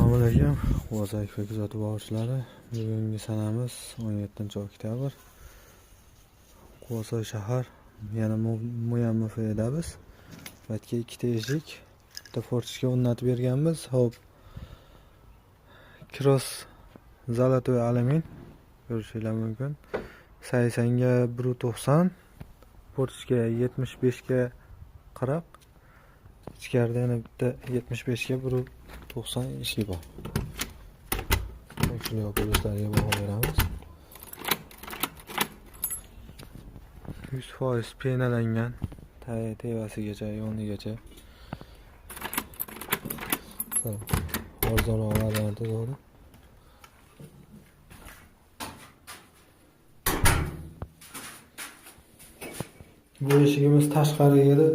Assalomu alaykum, G'o'zak va kuzatib boruvchilari. Bugungi sanamiz 17 oktyabr. Quvasoy shahar, yana Muyan MFdamiz. Bu ikkita eshik, bitta форточка o'rnatib berganmiz. Xo'p. Cross золотой alyumin ko'rishinglar mumkin. 80 ga 1.90, форточка 75 ga 40. Ichkarida yana bitta 75 ga 1.90 eshigi bor. Shuni yopilishlariga baho beramiz. 100% penalangan, tevasigacha, yonigacha. Arzonroq varianti to'g'ri. Bu eshigimiz tashqariga edi.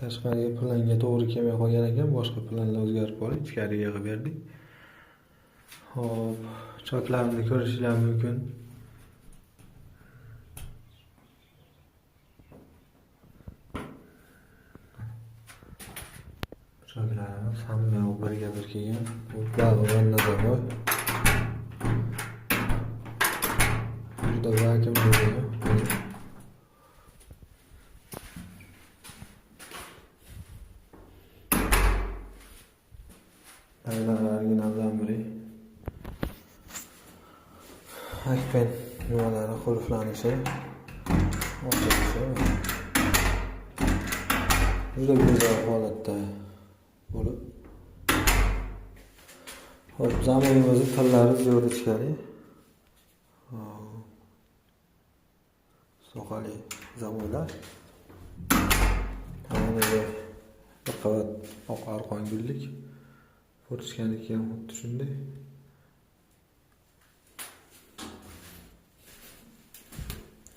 Tashqariga planga to'g'ri kelmay qolgan ekan, boshqa planlar o'zgarib qoldi, ichkariga qilib berdik. Xo'p, chotlarini ko'rishinglar mumkin. Chotlarimiz hamma yoq birga bir kelgan. Bu bor. Juda vakuumli bo'lgan. Taylar originaldan biri. Akpen nimalari qulflanishi, ochilishi juda go'zal holatda bo'lib. Xo'p, zamonimizni tillari zo'r ichkari. Soqali zamonlar. Tomoniga bir qavat oq arqon gullik. Форточка niki ham xuddi shunday.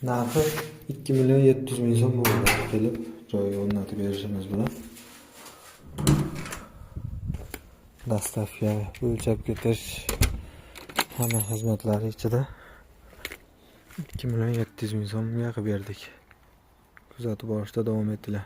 Narxi 2 million 700 ming so'm bo'ladi. Kelib joyiga o'rnatib berishimiz bilan. Доставка, o'lchab ketish hamma xizmatlari ichida 2 million 700 ming so'mga qilib berdik. Kuzatib borishda davom etinglar.